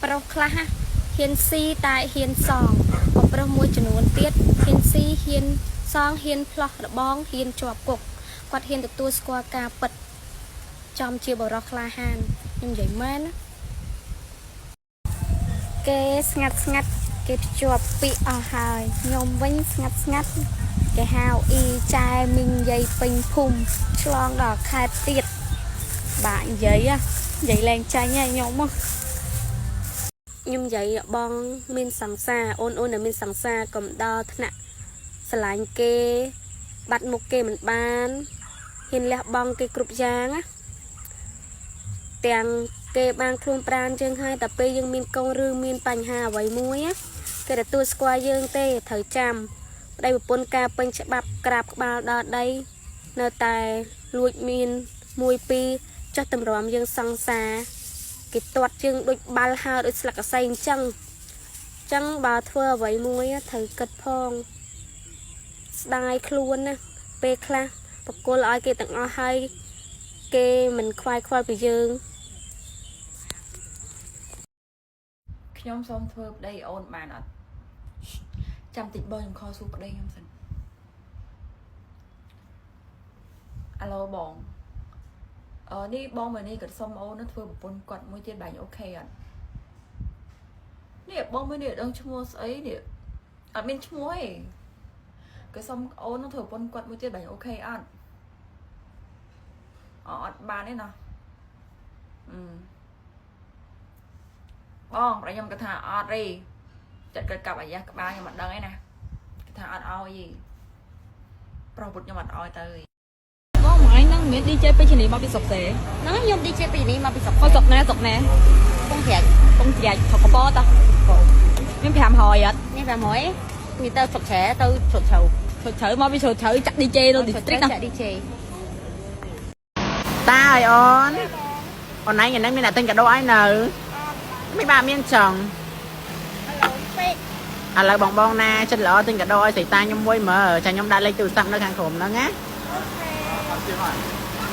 ប្រុសខ្លះណាហ៊ានស៊ីតែហ៊ានសងបើប្រុសមួយចំនួនទៀតហ៊ានស៊ីហ៊ានសងហ៊ានផ្លោះរបងហ៊ានជាប់គុកគាត់ហ៊ានទទួលស្គាល់ការពិតចំជាបរិសក្លាហានខ្ញុំនិយាយមែនណាគេស្ងាត់ស្ងាត់គេភ្ជាប់ពាក្យអស់ហើយខ្ញុំវិញស្ងាត់ស្ងាត់គេហៅអ៊ីចែមីងយាយពេញភូមិឆ្លងដល់ខេត្តទៀតបាក់និយាយហ៎និយាយលែងចាញ់ហើយខ្ញុំហ៎ខ្ញុំនិយាយបងមានសង្សារអូនអូនដែលមានសង្សារកុំដល់ថ្នាក់ស្រឡាញ់គេ បាត់មុខគេមិនបានហ៊ានលះបង់គេគ្រប់យ៉ាងណាទាំងគេបានខ្លួនប្រានយើងហើយតែពេលយើងមានកូនឬមានបញ្ហាអ្វីមួយណាគេទទួលស្គាល់យើងទេត្រូវចាំប្តីប្រពន្ធការពេញច្បាប់ក្រាបក្បាលដល់ដី នៅតែលួចមានមួយពីរចុះតម្រាំយើងសង្សារគេទាត់យើងដូចបាល់ហើដូចស្លឹកកសីអញ្ចឹងអញ្ចឹងបើធ្វើអ្វីមួយត្រូវគិតផង ស្ដាយខ្លួនណាពេលខ្លះបកគលឲ្យគេទាំងអស់ហើយគេមិនខ្វាយខ្វល់ពីយើង ខ្ញុំសូមធ្វើប្តីអូនបានអត់ចាំតិចបងខ្ញុំខលសួរប្តីខ្ញុំសិនអាឡូបងអឺនេះបងមួយនេះគាត់សុំអូននឹងធ្វើប្រពន្ធគាត់មួយទៀតបាញ់ OK អត់នេះបងមួយនេះអត់ដឹងឈ្មោះស្អីនេះអត់មានឈ្មោះទេគាត់សុំអូននឹងធ្វើប្រពន្ធគាត់មួយទៀតបាញ់ OK អត់អអត់បានទេណាអឺ បងប្រខ្ញុំគាត់ថាអត់ទេចិត្តគាត់កាប់អាយ៉ាក្បាលខ្ញុំអត់ដឹងឯណាគាត់ថាអត់ឲ្យទេប្រុសពុតខ្ញុំអត់ឲ្យទៅទេ បងមួយថ្ងៃហ្នឹងមាន DJ ពេជ្រនីមកពីស្រុកទេ ហ្នឹងខ្ញុំ DJ ពីនេះមកពីស្រុក មកស្រុកណាស្រុកណា ពងត្រាច់ ពងជ្រាច់ស្រុកកពតមាន500អត់ នេះ500នេះទៅស្រុកច្រែទៅស្រុកជ្រៅ ស្រុកជ្រៅមកពីស្រុកជ្រៅចាក់ DJ នៅ district ណា ចាក់ DJ តាឲ្យអូនអូនឯងថ្ងៃហ្នឹងមានអ្នកទិញកាដូឲ្យនៅមិនបាទមានចង់ឥឡូវបងបងណាចិត្តល្អទិញកាដូឲ្យស្រីតាខ្ញុំមួយមើលចាខ្ញុំដាក់លេខទូរស័ព្ទនៅខាងក្រោមហ្នឹងណា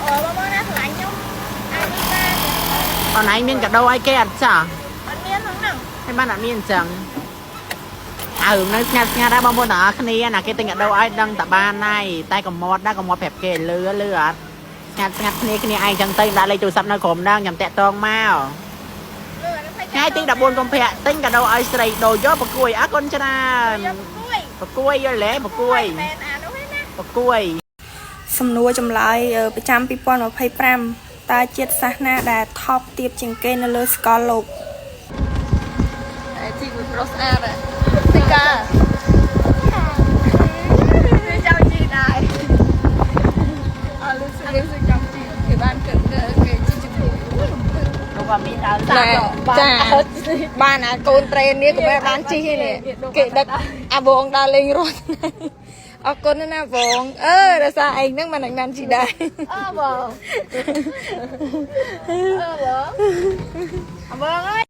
អូបងបងណាស្រឡាញ់ខ្ញុំអាចនេះបាន អូនឯងមានកាដូឲ្យគេអត់ចា អត់មានហ្នឹង ហើយបានអត់មានអញ្ចឹងអើនៅស្ងាត់ស្ងាត់ដែរបងប្អូនទាំងអស់គ្នាណាគេទិញកាដូឲ្យដឹងតបានហើយតែកុំមាត់ដែរកុំមាត់ប្រាប់គេលឺលឺអត់ស្ងាត់ស្ងាត់គ្នាគ្នាឯងអញ្ចឹងទៅដាក់លេខទូរស័ព្ទនៅក្រោមហ្នឹងខ្ញុំតាក់តងមក លឺអាហ្នឹង ថ្ងៃទី14កុម្ភៈទិញកាដូឲ្យស្រីដូរយកប្រគួយអរគុណច្រើន យកគួយ ប្រគួយយល់ទេប្រគួយ មែនអានោះឯណា ប្រគួយ សំណួរចម្លើយប្រចាំ2025តើជាតិសាសន៍ណាដែលថប់ទាបជាងគេនៅលើសកលលោក តែជីមួយប្រុសស្អាតតិកាវាចង់ជីដែរអត់លឺស្លឺចង់ជីគេបានគិតគេជីជាមួយ ណែចាបានអាកូនត្រេននេះក៏បានជីនេះគេដឹកអាវងដើរលេងរត់អរគុណណាវងអឺរសារឯងហ្នឹងមិនបានជីដែរ អឺបងអឺបងអបងអើយ